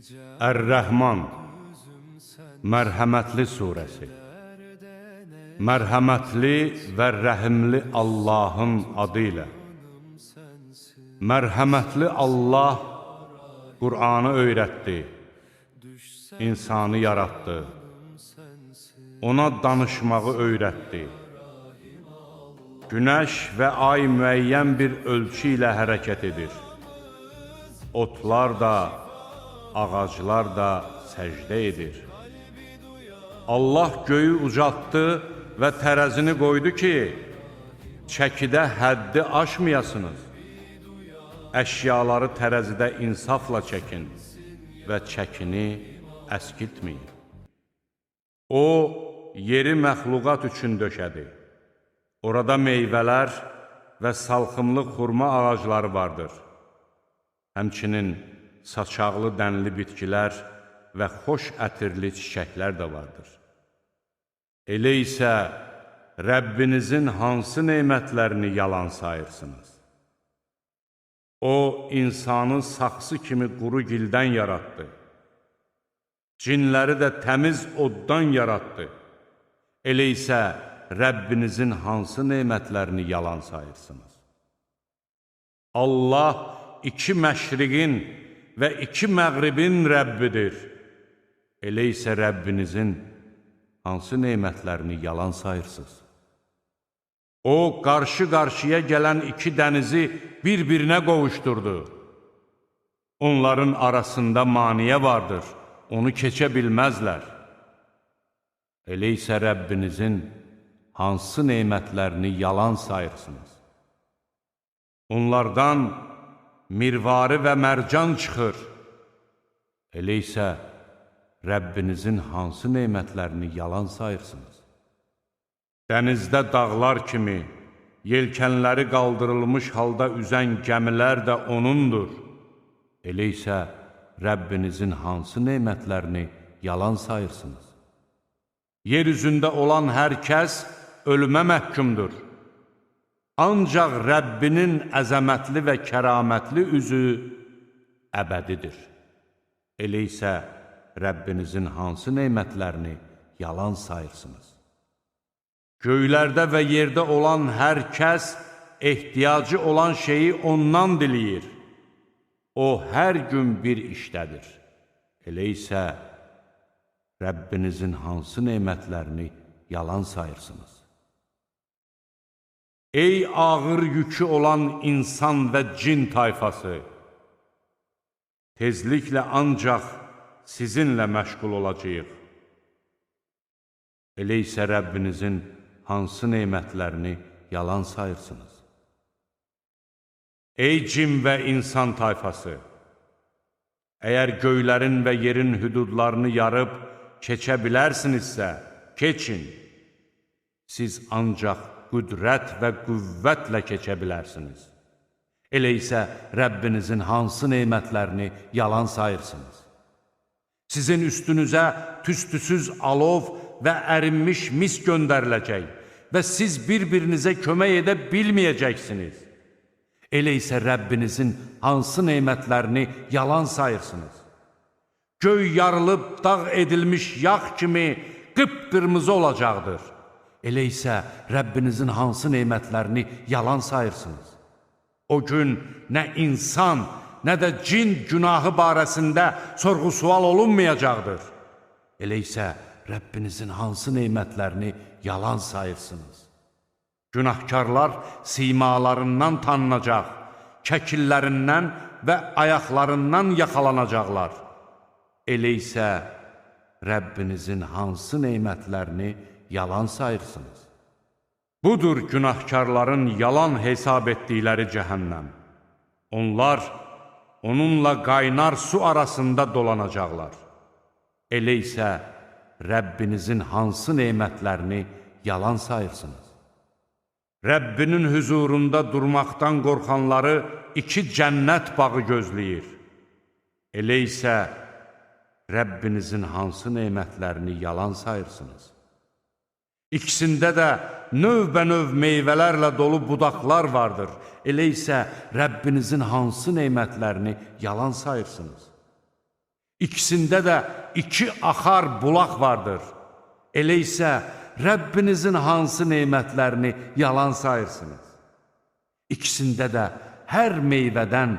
Ər-Rəhman, Mərhəmətli surəsi. Mərhəmətli və rəhimli Allahın adı ilə. Mərhəmətli Allah Qur'anı öyrətdi, insanı yaratdı, ona danışmağı öyrətdi. Günəş və ay müəyyən bir ölçü ilə hərəkət edir. Otlar da, ağaclar da səcdə edir. Allah göyü ucaltdı və tərəzini qoydu ki, çəkidə həddi aşmayasınız. Əşyaları tərəzidə insafla çəkin və çəkini əskiltməyin. O, yeri məxluqat üçün döşədi. Orada meyvələr və salxımlı xurma ağacları vardır. Həmçinin saçaqlı dənli bitkilər və xoş ətirli çiçəklər də vardır. Elə isə Rəbbinizin hansı nemətlərini yalan sayırsınız? O, insanı saxsı kimi quru gildən yaratdı. Cinləri də təmiz oddan yaratdı. Elə isə Rəbbinizin hansı nemətlərini yalan sayırsınız? Allah iki məşriqin və iki məğribin Rəbbidir. Elə isə Rəbbinizin hansı nemətlərini yalan sayırsınız? O, qarşı-qarşıya gələn iki dənizi bir-birinə qovuşdurdu. Onların arasında maniyə vardır, onu keçə bilməzlər. Elə isə Rəbbinizin hansı nemətlərini yalan sayırsınız? Onlardan mirvari və mərcan çıxır. Elə isə Rəbbinizin hansı nemətlərini yalan sayırsınız? Dənizdə dağlar kimi, yelkənləri qaldırılmış halda üzən gəmilər də O'nundur. Elə isə Rəbbinizin hansı nemətlərini yalan sayırsınız? Yer üzündə olan hər kəs ölümə məhkumdur. Ancaq Rəbbinin əzəmətli və kəramətli üzü əbədidir. Elə isə Rəbbinizin hansı nemətlərini yalan sayırsınız? Göylərdə və yerdə olan hər kəs ehtiyacı olan şeyi ondan diləyir. O, hər gün bir işdədir. Elə isə Rəbbinizin hansı nemətlərini yalan sayırsınız? Ey ağır yükü olan insan və cin tayfası! Tezliklə ancaq sizinlə məşğul olacağıq. Elə isə Rəbbinizin hansı nemətlərini yalan sayırsınız? Ey cin və insan tayfası! Əgər göylərin və yerin hüdudlarını yarıb keçə bilərsinizsə, keçin. Siz ancaq qüdrət və qüvvətlə keçə bilərsiniz. Elə isə Rəbbinizin hansı nemətlərini yalan sayırsınız? Sizin üstünüzə tüstüsüz alov və ərinmiş mis göndəriləcək və siz bir-birinizə kömək edə bilməyəcəksiniz. Elə isə Rəbbinizin hansı nemətlərini yalan sayırsınız? Göy yarılıb dağ edilmiş yağ kimi qıpqırmızı olacaqdır. Elə isə Rəbbinizin hansı nemətlərini yalan sayırsınız? O gün nə insan, nə də cin günahı barəsində sorğu-sual olunmayacaqdır. Elə isə Rəbbinizin hansı nemətlərini yalan sayırsınız? Günahkarlar simalarından tanınacaq, kəkillərindən və ayaqlarından yaxalanacaqlar. Elə isə Rəbbinizin hansı nemətlərini yalan sayırsınız? Budur günahkarların yalan hesab etdikləri cəhənnəm. Onlar onunla qaynar su arasında dolanacaqlar. Elə isə Rəbbinizin hansı nemətlərini yalan sayırsınız? Rəbbinin hüzurunda durmaqdan qorxanları iki cənnət bağı gözləyir. Elə isə Rəbbinizin hansı nemətlərini yalan sayırsınız? İkisində də növbənöv meyvələrlə dolu budaqlar vardır. Elə isə Rəbbinizin hansı nemətlərini yalan sayırsınız? İkisində də iki axar bulaq vardır. Elə isə Rəbbinizin hansı nemətlərini yalan sayırsınız? İkisində də hər meyvədən